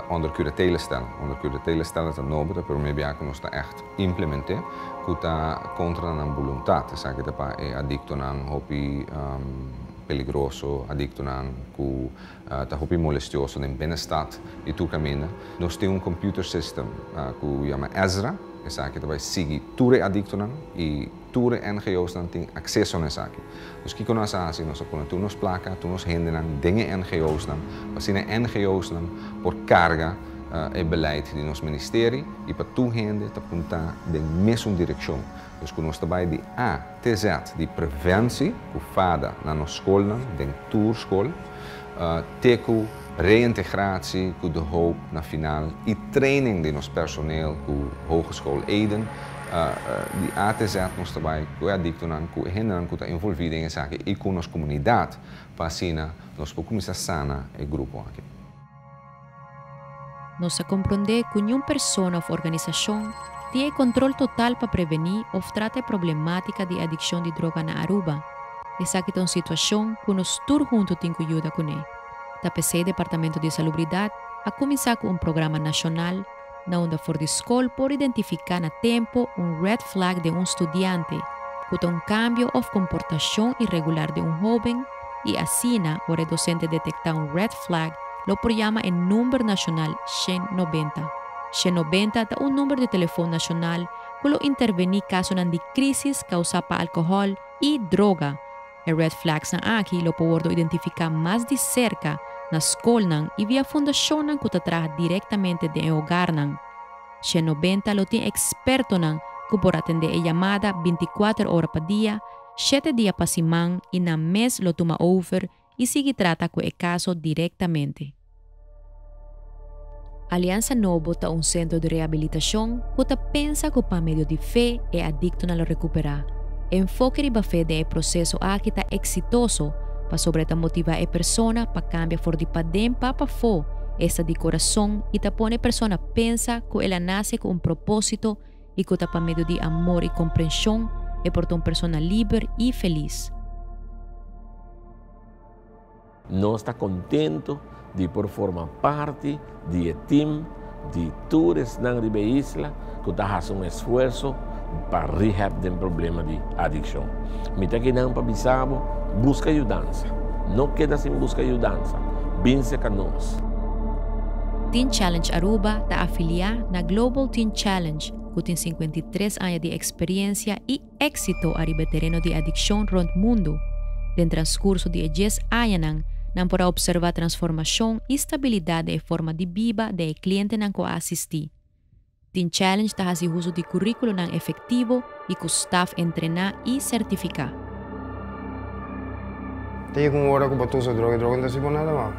Onder curatele stellen. Onder curatele stellen ta nobo, ta promé bia ku nos ta ègt implement'é, ku ta kontra nan boluntat. Esaki ta pa e adiktonan hopi peligroso, adiktonan ku ta hopi molestioso den binnenstad i tur kaminda. Nos tin un computer system ku yama Ezra, esaki ta bai sigui tur e adiktonan i tur e NGO's-nan tin akseso na esaki. Dus kiko nos a hasi? Nos a pone tur nos plaka, tur nos hendenan den e NGO's-nan, pa asina e NGO's-nan por karga e beleid di nos ministerie i pa tur hende ta puntá den mesun direkshon. Dus ku nos ta bai di A te Z di preventie ku fada na nos skolnan, den tur skol, te ku reintegratie ku De Hoop na final i training di nos personeel ku Hogeschool Eden. Di A te Z nos ta bai ku e adiktonan, ku e hendenan ku ta envolví den esaki i ku nos komunidat pa asina nos por kuminsá sana e grupo aki. Nos a komprondé ku niun persona òf organisashon tin e kontrol total pa prevení òf trata e problemátika di adikshon di droga na Aruba. Esaki ta un situashon ku nos tur huntu tin ku yuda kuné. Ta p'esei Departamento di Salubridat a kuminsá ku un programa nashonal na unda for di skol por identifiká na tempu un red flag den un studiante, ku ta un kambio òf komportashon iregular den un hóben, i asina ora e dosente detektá un red flag lo por yama e number nashonal 190. 190 ta un number di telefon nashonal ku lo intervení kasonan di krísis kousá pa alkohòl i droga. E red flagsnan aki lo por wòrdu identifiká mas di serka na skolnan i via fundashonnan ku ta traha direktamente den e hogarnan. 190 lo tin ekspertonan ku por atendé e yamada 24 ora pa dia, shete dia pa siman i nan mes lo tuma over i sigui trata ku e kaso direktamente. Aliansa Nobo ta un sentro di rehabilitashon ku ta pensa ku pa medio di fe e adiktonan lo rekuperá. E enfoke riba fe den e proseso aki ta eksitoso pasobra e ta motivá e persona pa kambia for di paden pa pafó, esta di kurason, i ta pone e persona pensa ku el a nase ku un propósito i ku ta pa medio di amor i komprenshon e por ta un persona liber i felis. Nos ta contento di por forma parti di e team di tur esnan riba e isla cu ta haci un esfuerzo pa rehab den problema di adiccion. Mi ta kinan pa bisa bo, busca yudansa. No keda sin busca yudansa. Bin cerca nos. Teen Challenge Aruba ta afilia na Global Teen Challenge cu tin 53 aña di experiencia y Éxito ariba e tereno di adikshon rònt mundu. Den transkurso di e djes añanan, nan por a opservá transformashon i stabilidat den e forma di biba den e klientenan ku a asistí. Teen Challenge ta hasi uso di kuríkulonan efektivo i ku staf entrená i sertifiká. Ta yega un ora ku bo ta usa droga i droga no ta hasi bo nada mal.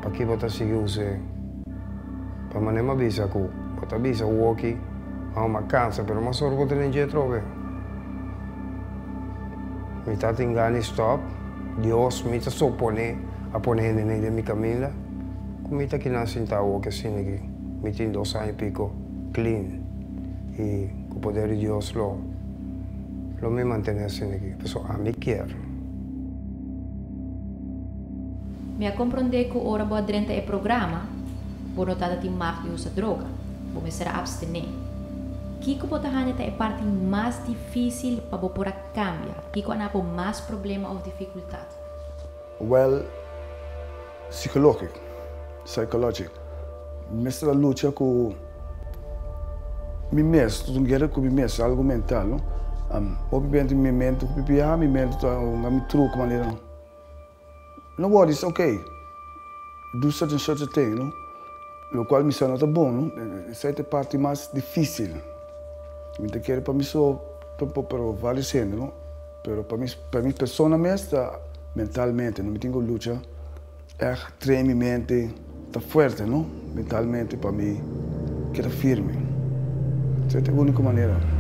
Paki bo ta sigui us'é? Pa manera mi a bisa ku bo ta bisa woki a mi a kansa pero mas ora bo ta den dje atrobe. Mi ta tin gana di stòp, Dios mi ta soponé a pone hendenan den mi kaminda ku mi ta kinan sintá awoki asina aki. Mi tin dos aña i piko clean i ku poder di Dios lo lo mi mantené asina aki pasobra ami kier. Mi a komprondé ku ora bo a drenta e programa, bo no tabata tin mag di usa droga, bo mester a abstené. Kiko bo ta haña ta e parti mas difísil pa bo por a kambia? Kiko a na bo mas problema òf difikultat? Wèl, sikológik, psychologic, mi mester a lucha ku mi mes, ta un guera ku mi mes, algu mental, no? Hopi benti mi mente, hopi biaha mi mente ta hunga mi truko manera. No worry, it's ok. Do such and such a thing, no? Locual mi sa no ta bon, no? Esai ta e parti mas dificil. Mi ta kere pa mi so tampoco, pero varios hende, no? Pero pa mi, pa mi persona mes ta mentalmente, no? Mi tin cu lucha echt train mi mente ta fuerte, no? Mentalmente pa mi keda firme. Esai ta e unico manera.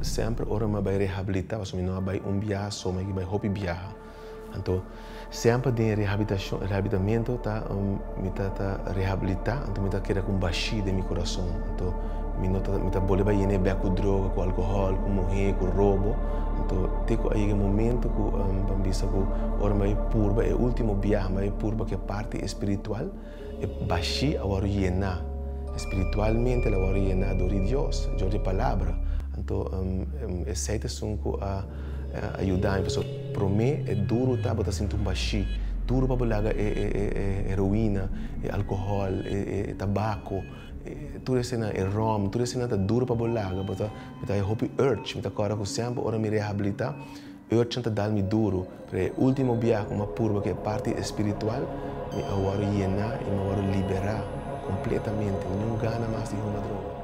Semper ora mi a bai rehabilita, pasobra mi no a bai un biaha so, mi a bai hopi biaha. Anto semper den e rehabilitacion, rehabilitamento ta mi ta ta rehabilita, anto mi ta keda ku un bashí den mi kurason. Anto mi no ta, mi ta bolbe bai yena e bek ku droga, ku alkohòl, ku muhé, ku robo. Anto te ku a yega e momento ku ban bisa ku ora mi bai purba e ultimo biaha, mi bai purba ku e parti espiritual, e bashí a wòrdu yená. Espiritualmente el a wòrdu yená dor di Dios, dor di e Palabra. Anto esei ta esun ku a yuda mi pasobra promé e duru ta bo ta sinti un bashí, duru pa bo laga e heroina, e alkohòl, e tabako. Tur eseinan, e rom, tur eseinan ta duro pa bo laga, bo ta, mi ta haña hopi urge, mi ta kòrda ku semper ora mi rehabilitá, urgenan ta dal mi duro, pero e último biaha ku mi a purba ku e parti espiritual, mi a wòrdu yená i mi a wòrdu liberá kompletamente, niun gana mas di huma droga.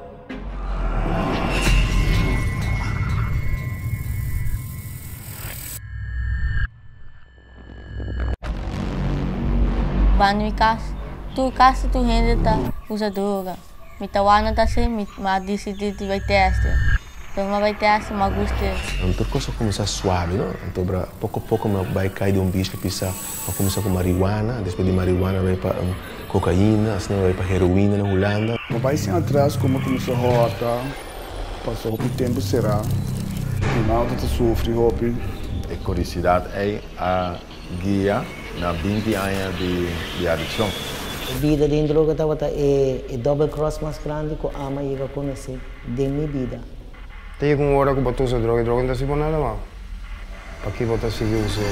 Banda mi kas, tur kasi tur hende ta usa droga. Mi ta wak nan ta hasi, mi a disidí di bai tèste. Pero mi a bai tèste, mi a gust'é. Tur kos a kuminsá suave, no? Anto bra poko poko mi a bai kai den un bisio pisá. Mi a kuminsá ku marihuana, despues di marihuana mi a bai pa kokaina, asina mi a bai pa heroina na Hulanda. Mi a bai sin atras ku mi a kuminsá hòrta. Pasa hopi tempu será mi mama ta sufri hopi. E curiosidad ey a guia na 20 aña di adiccion. E bida den droga tabata e double cross mas grandi cu ama yega conoce den mi bida. Ta yega un ora cu bo ta usa droga y droga no ta haci bo nada mal. Paki bo ta sigui us'é?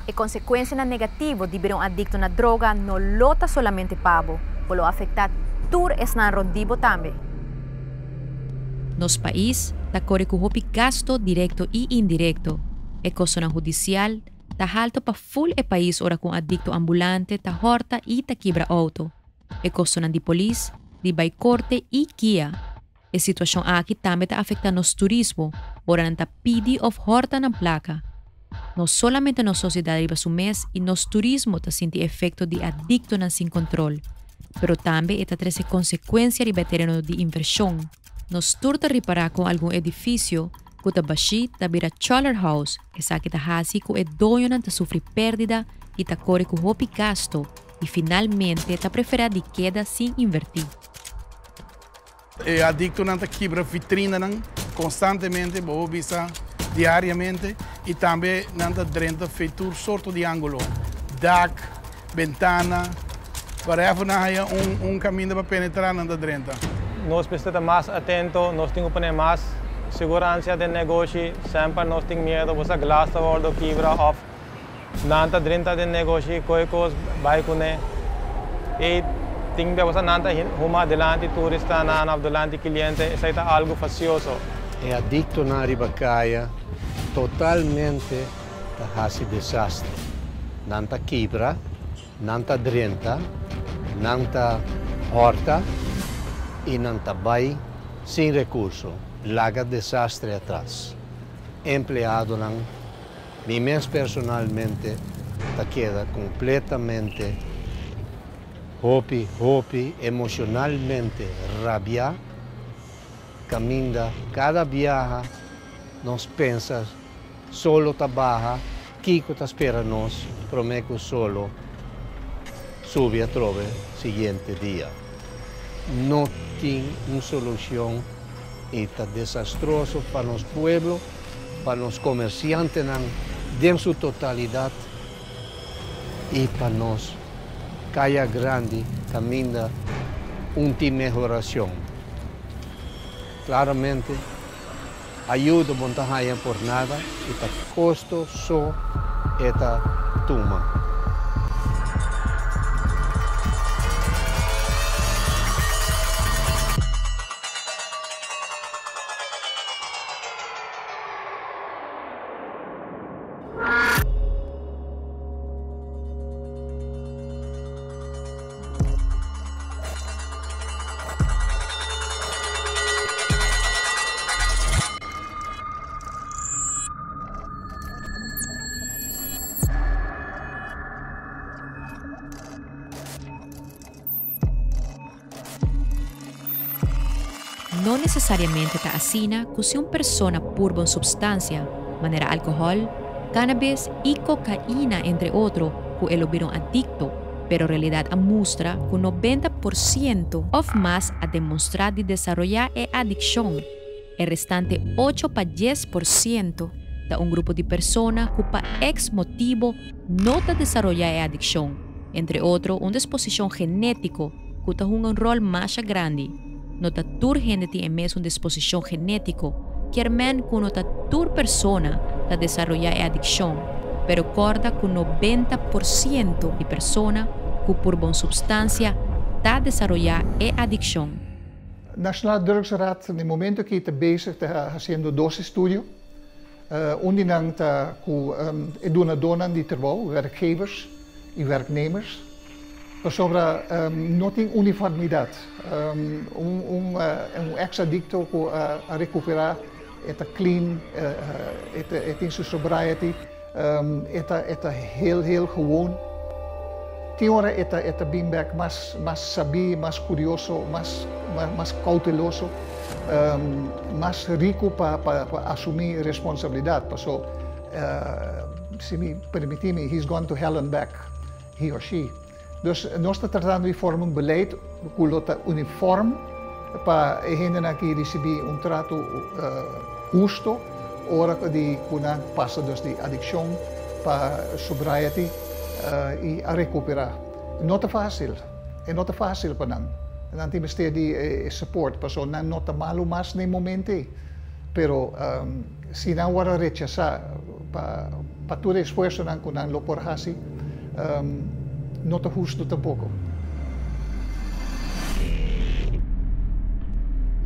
E konsekuensianan negativo di bira un adikto na droga no lo ta solamente pa bo, bo lo afektá tur esnan rònt di bo tambe. Nos pais ta kore ku hopi gasto direkto i indirekto. E kostonan hudisial ta halto pa ful e pais ora ku un adikto ambulante ta hòrta i ta kibra outo. E kostonan di polis, di bai korte i kia. E situashon aki tambe ta afektá nos turismo ora nan ta pidi òf hòrta nan plaka. No solamente nos sosiedat riba su mes i nos turismo ta sinti efekto di adiktonan sin kontrol, pero tambe e ta trese konsekuensia riba e tereno di invershon. Nos tur ta ripará kon algun edifisio ku ta bashí ta bira choler house, esaki ta hasi ku e doñonan ta sufri pèrdida i ta kore ku hopi gasto i finalmente ta preferá di keda sin invertí. E adictonan ta kibra vitrinanan constantemente, bo por bisa diariamente, y tambe nan ta drenta fe tur sorto di angulo, dak, bentana, whatever nan haya un caminda pa penetra nan ta drenta. Nos mester ta mas atento, nos tin cu pone mas segurancia den negoshi, semper nos tin miedo bo sa glas ta wordo kibra of Nan ta drenta den negoshi koe kos bai kuné i tin bia bosa nan ta huma dilanti turistanan òf dilanti kiliente, esei ta algu fasioso. E adiktonan riba kaya totalmente ta hasi desastre. Nan ta kibra, nan ta drenta, nan ta hòrta i nan ta bai sin rekurso, laga desastre atras. Empleadonan Mi mes personalmente ta keda completamente hopi hopi emocionalmente rabia caminda cada biaha nos pensa solo ta baha kico ta spera nos prome cu solo subi atrobe siguiente dia. No tin un solucion y ta desastroso pa nos pueblo. Pa nos comerciantenan den su totalidad y pa nos caya grandi caminda un tin mehoracion. Claramente ayudo bon ta haya por nada y ta costo so e ta tuma. No necesariamente ta asina cu si un persona purba un substancia, manera alcohol, cannabis y cocaina entre otro, cu e lo bira un adicto. Pero realidat a mustra ku nobenta por siento òf mas a demostrá di desaroyá e adikshon. E restante ocho pa 10% ta un grupo di persona ku pa eks motibo no ta desaroyá e adikshon, entre otro un disposishon genétiko ku ta hunga un ròl masha grandi. No ta tur hende tin e mesun disposishon genétiko, kier men ku no ta tur persona ta desaroyá e adikshon, pero kòrda ku 90% di persona ku purba un supstansia ta desaroyá e adikshon. Nationale Drugsraad na e momento aki ta bezig ta hasiendo dos estudio. Un di nan ta ku e dunadónan di trabou, werkgevers i werknemers, pasobra no tin uniformidat. Un eks adikto ku a rekuperá e ta clean, e tin su sobriety, e ta heel heel gewoon. Tin ora e ta bin bek mas sabí, mas kurioso, mas kouteloso, mas riku pa asumí responsabilidat. Paso, si mi permití mi, he's gone to hell and back, he or she. Dus nos ta tratando di forma un beleid ku lo ta uniform pa e hendenan aki risibí un trato husto ora di ku nan pasa dus di adikshon pa sobriety i a rekuperá. No ta fásil, e no ta fásil pa nan. Nan tin mester di e support pasobra nan no ta malu mas na e momento ei. Pero si nan wòrdu rechasá pa tur e esfuersonan ku nan lo por hasi, no ta hustu tampoko.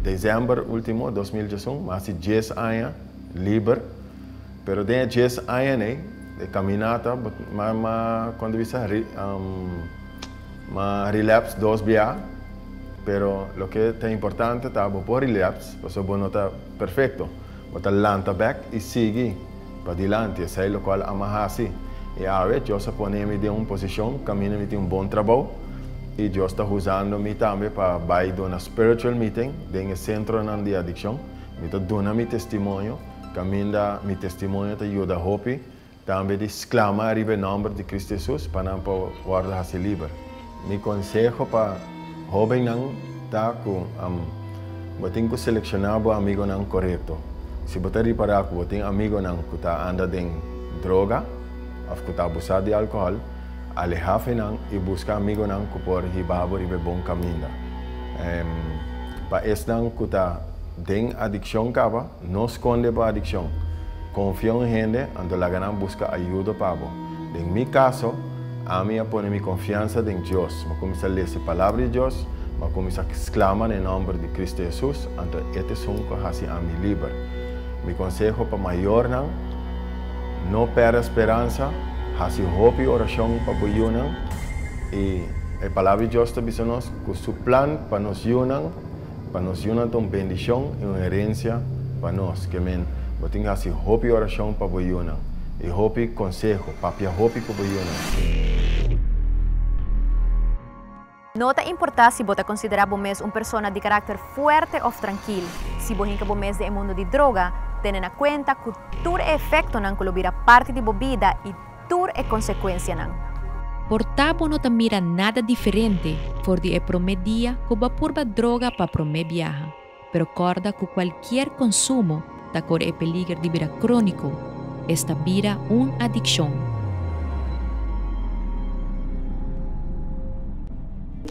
December ultimo, 2011, mi a hasi dies aña liber, pero den e dies aña ei, e caminata, mi a, con ta bisa, mi a relapse dos bia, pero loke ta importante ta bo por relapse, pasobra bo no ta perfecto, bo ta lanta bek y sigui padilanti, esey locual ami a haci. Y awe Dios a pone mi den un posicion caminda mi tin un bon trabou y Dios ta usando mi tambe pa bay duna spiritual meeting den e centronan di adiccion. Mi ta duna mi testimonio, caminda mi testimonio ta yuda hopi tambe di sclama ariba e nomber di Cristo Jesus pa nan por wordo haci liber. Mi conseho pa hobennan ta cu bo tin cu selecciona bo amigonan corecto. Si bo ta ripara cu bo tin amigonan cu ta anda den droga of cu ta abusa di alcohol, aleha fe nan y busca amigonan cu por hiba bo riba e bon caminda. Pa esnan cu ta den adiccion caba, no sconde bo adiccion. Confia un hende, anto laga nan busca ayudo pa bo. Den mi caso, ami a pone mi confiansa den Dios. Mi a cuminsa lesa e Palabra di Dios, mi a cuminsa sclama na e nomber di Cristo Jesus, anto e ta esun cu a haci ami liber. Mi conseho pa mayornan, no perde speransa, haci hopi oracion pa bo yiunan, y e Palabra di Dios ta bisa nos cu su plan pa nos yiunan, Pa nos yunan ta un bendishon i un herensia pa nos. Ke men, bo tin ku hasi hopi orashon pa bo yunan i hopi konseho, papia hopi ku bo yunan. No ta importá si bo ta konsiderá bo mes un persona di karakter fuerte òf trankil, si bo hinka bo mes den e mundu di droga, tene na kuenta ku tur e efektonan ku lo bira parti di bo bida i tur e konsekuensianan. Por ta bo no ta mira nada diferente for di e promé dia ku bo a purba droga pa promé biaha, pero kòrda ku kualkier konsumo ta kore e peliger di bira króniko, esta bira un adikshon.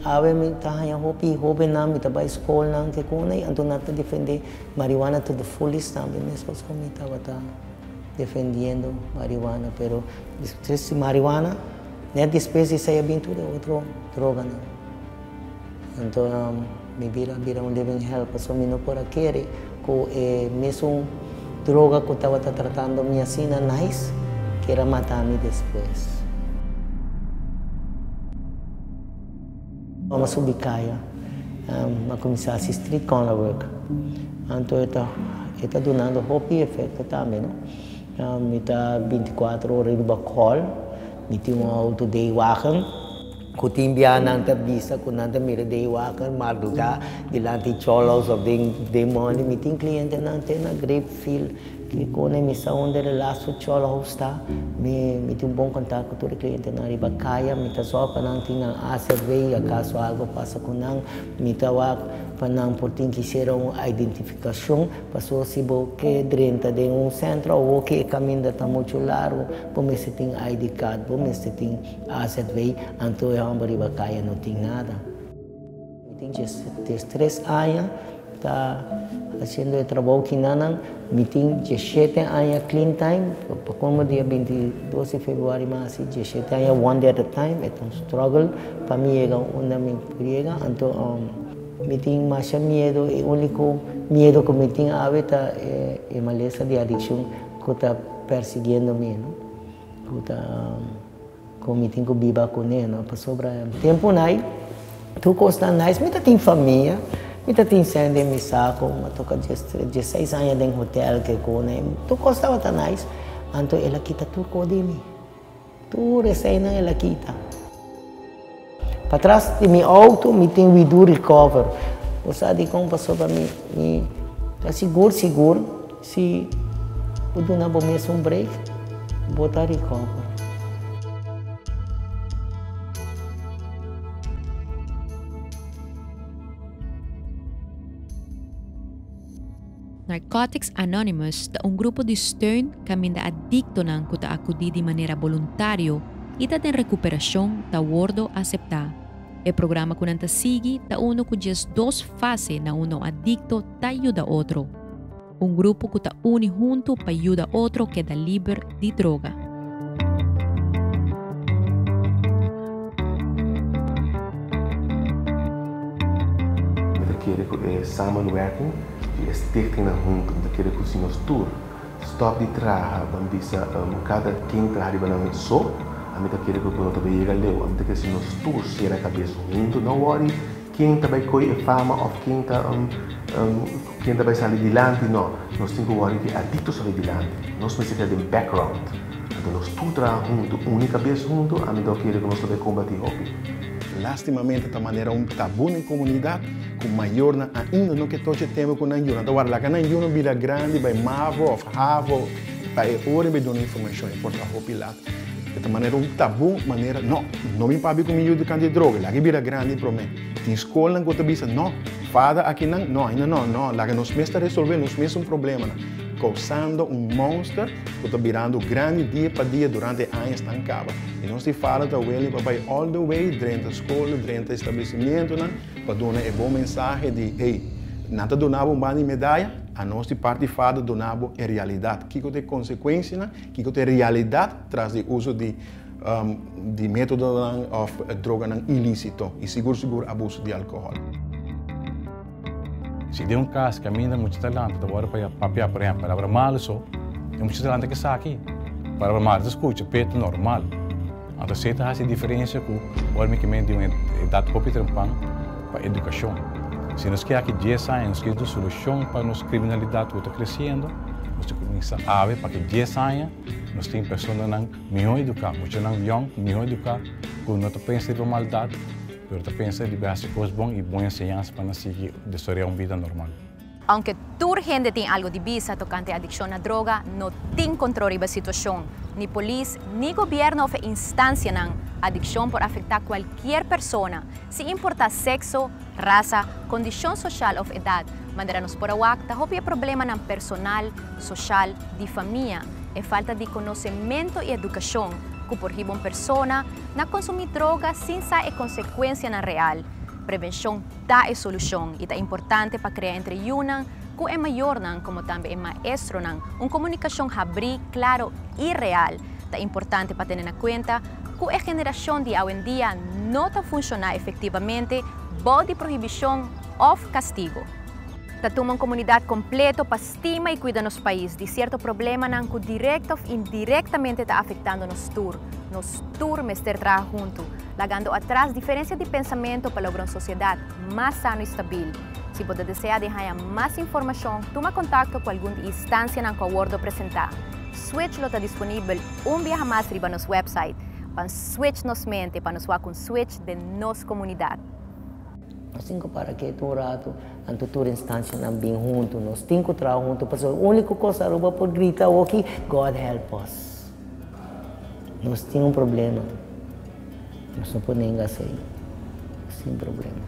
Awe mi ta haña hopi hóbennan, mi ta bai skolnan ke ku nan, anto nan ta defendé marihuana to the fullest tambe, meskos ku mi tabata. defendiendo marihuana pero despues di marihuana net despues di esei a bin tur e otro droganan anto mi bida a bira un living hell pasobra mi no por a kere ku e mesun droga ku tabata tratando mi asina nice kier a mata mi despues. Mama subi kaya, a kuminsá hasi street corner work. Anto e ta e ta dunando hopi efekto tambe no. Mi ta 24 ora riba call, mi tin un auto deiwagen ku tin bia nan ta bisa ku nan ta mira deiwagen mardugá dilanti Cholos of den den mondi. Mi tin klientenan te na Grapefield. Ke kone mi sa unda e lastu chòlò house ta. Mi mi tin un bon kontak ku tur e klientenan riba kaya. Mi ta sòru pa nan tin nan AZV akaso algo pasa ku nan. Mi ta wak pa nan por tin kisiera un identifikashon. Pasobra si bo ke drenta den un sentro awor ke e kaminda ta muchu largu, bo mester tin ID card, bo mester tin AZV, anto e hòmber riba kaya no tin nada. Mi tin diestres aña ta hasiendo e trabou kinanan. Mi tin diesshete aña clean time, pa como dia 22 di februari mi a hasi diesshete aña one day at a time. E ta un struggle pa mi yega unda mi por yega. Anto mi tin masha miedo, e unico miedo cu mi tin awe ta e malesa di adiccion cu ta persiguiendo mi, no? Cu ta. Ku mi tin ku biba kuné, no? Pasobra tempunan tur kos ta nice. Mi ta tin famia, mi ta tin sèn den mi sako, mi a toka diesseis aña den hotel ke kuné. Tur kos tabata nice. Anto el a kita tur kos di mi. Tur eseinan el a kita. Patras di mi outo mi tin We Do Recover. Bo sa dikon? Pasobra mi mi ta sigur sigur si bo duna bo mes un break, bo ta recover. Narcotics Anonymous ta un grupo di steun kaminda adiktonan ku ta akudí di manera boluntario i ta den rekuperashon ta wordo aseptá. E programa ku nan ta sigui ta unu ku 12 fase na unda un adikto ta yuda otro. Un grupo ku ta uni huntu pa yuda otro keda liber di droga. Mi ta kere ku e samenwerking di e stichtingnan huntu, mi ta kere ku si nos tur stòp di traha ban bisa kada ken traha riba nan mes so, ami ta kere ku no ta bay yega leu. Ami ta kere si nos tur sera kabes huntu, no wòri ken ta bay koy e fama òf ken ta ken ta bay sali dilanti, no. Nos tin ku wòri ku e adikto sali dilanti. Nos mester keda den background. Anto nos tur traha huntu, uni kabes huntu, ami ta kere ku nos ta bay kombatí hopi. Lastimamente ta manera un tabú den komunidat ku mayornan ainda no ke tochi e tema ku nan yu. Nan ta warda laga nan yunan bira grandi bai mavo òf havo pa e ora bai duna informashon. E por ta hopi lat. E ta manera un tabú manera no, no bin papia ku mi yu tokante droga, laga e bira grandi promé. Tin skolnan ku ta bisa no, fada akinan, no ainda no, no, laga nos mes ta resolvé nos mesun problemanan, kousando un monster ku ta birando grandi dia pa dia durante e añasnan kaba. I nos di fada ta weli pa bai all the way drenta skol, drenta establesimentonan pa duna e bon mensahe di hey, nan ta duna bo un banda di medaya, anos di parti fada duna bo e realidat, kiko ta e konsekuensianan, Kiko ta e realidat tras di uso di di metodonan òf droganan ilísito i sigur sigur abuso di alkohòl? Si den un kas kaminda mucha ta lanta ta wòrdu pa papia por ehèmpel palabra malu so, e mucha ta lanta ke sa aki. Palabra malu ta skucha p'e ta normal. Anto esei ta hasi diferensia ku ora mi ke men di un edat hopi trempan pa edukashon. Si nos ke aki dies aña nos ke un solushon pa nos kriminalidat ku ta kresiendo, nos tin kuminsá awe pa ke dies aña nos tin personanan mihó eduká, muchanan yòn mihó eduká ku no ta pensa riba maldat pero ta pensa riba hasi kos bon i bon enseñansa pa nan sigui desaroyá un bida normal. Aunke tur hende tin algo di bisa tokante adikshon na droga, no tin kontrol riba e situashon. Ni polis, ni gobièrnu òf e instansianan. Adikshon por afektá kualkier persona, sin importá sekso, rasa, kondishon soshal òf edat. Manera nos por a wak, ta hopi e problemanan personal, soshal, di famia, e falta di konosementu i edukashon ku por hiba un persona na konsumí droga sin sa e konsekuensianan real. Prevenshon ta e solushon i ta importante pa krea entre yunan ku e mayornan komo tambe e maestronan un komunikashon habrí, klaro i real. Ta importante pa tene na kuenta ku e generashon di awendia no ta funshoná efektivamente bou di prohibishon òf kastigo. Ta tuma un komunidat kompleto pa stima i kuida nos pais di sierto problemanan ku direkta òf indirektamente ta afektando nos tur. Nos tur mester traha huntu, lagando atras diferensia di pensamentu pa logra un sosiedat mas sano i stabil. Si bo ta desea di haña mas informashon, tuma kontakto ku algun di e instansianan ku a wordo presentá. Switch lo ta disponibel un biaha mas riba nos website. Ban switch nos mente pa nos wak un switch den nos komunidat. Nos tin ku para ketu un ratu, anto tur instancianan bin huntu. Nos tin ku traha huntu pasobra e úniko kos Aruba por grita awoki, God help us. Nos tin un problema. Nos no por nenga esei. Nos tin un problema.